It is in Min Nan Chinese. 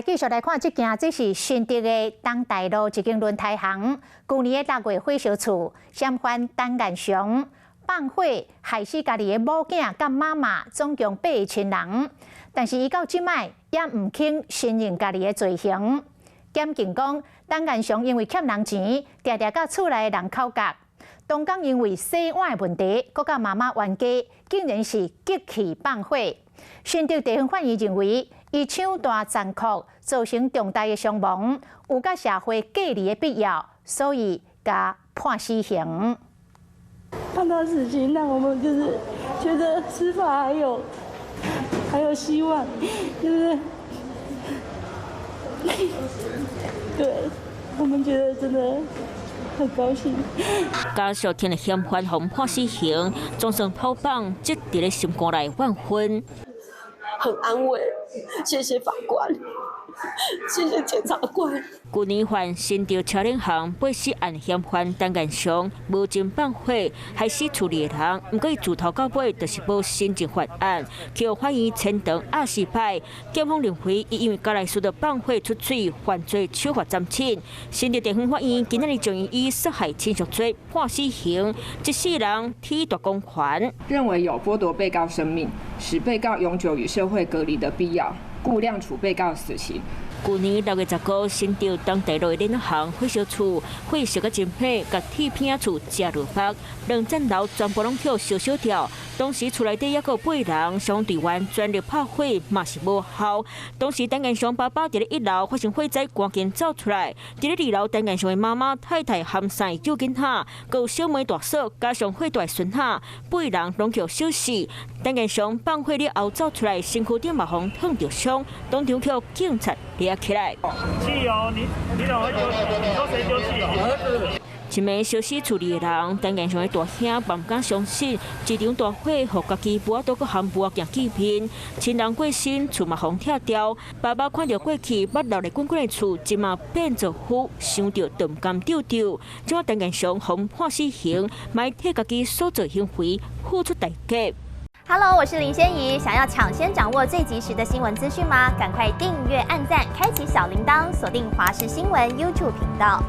來繼續來看這件，這是新竹的東大路一間輪胎行，舊年的6月火燒厝，嫌犯陳彥祥放火害死家己的某囝佮媽媽，總共八個親人。但是伊到這擺也毋肯承認家己的罪行。檢警講，陳彥祥因為欠人錢，定定佮厝內的人口角。當工因為洗碗的問題，閣佮媽媽冤家，竟然是激氣放火。新竹地方法院認為，伊手段殘酷，造成重大的傷亡，有佮社會隔離的必要，所以共判死刑。判到死刑，那我們就是覺得司法還有希望，就是，對，我們覺得真的很高興。家屬聽著嫌犯予判死刑，總算拋放積佇咧心肝內怨恨。很安慰，謝謝法官，謝謝檢察官。舊年犯新竹車輪行背死案嫌犯陳彥祥無情放火，害死厝裡的人，毋過伊自頭到尾就是無承認犯案，予法院延長24擺。檢方認為，伊因為交來輸著放火出喙，犯罪手法斬新。新竹地方法院今仔日將伊以殺害親屬罪判死刑，這世人體大公權。認為有剝奪被告生命，使被告永久與社會隔離的必要，故量處被告死刑。舊年6月10號，新竹東大路的鏈仔行火燒厝，火燒甲真猛，共鐵片厝食落腹，兩層樓全部攏予燒燒掉。當時厝內底猶閣有八人，消防隊員全力拍火嘛是無效。當時陳彥祥爸爸佇咧一樓發生火災，趕緊走出來。佇咧二樓，陳彥祥的媽媽、太太含三個幼囡仔，閣有小妹大嫂，加上歲大孫仔，八人攏予燒死。陳彥祥放火了後走出來，身軀頂嘛予燙著傷，當場予警察掠起來。汽油，你怎會丟？你說誰丟汽油？一暝燒死厝裡的人，陳彥祥的大兄嘛毋敢相信，這場大火予家己無法度閣含母仔見面，親人過身，厝嘛予拆掉。爸爸看著過去捌鬧熱滾滾的厝，這馬變做灰，想著就毋甘丟丟。這馬陳彥祥予判死刑，嘛替家己所做行為付出代價。 Hello，我是林仙怡。想要搶先掌握最及時的新聞資訊嗎？趕快訂閱、按讚、開啟小鈴鐺，鎖定華視新聞 YouTube 頻道。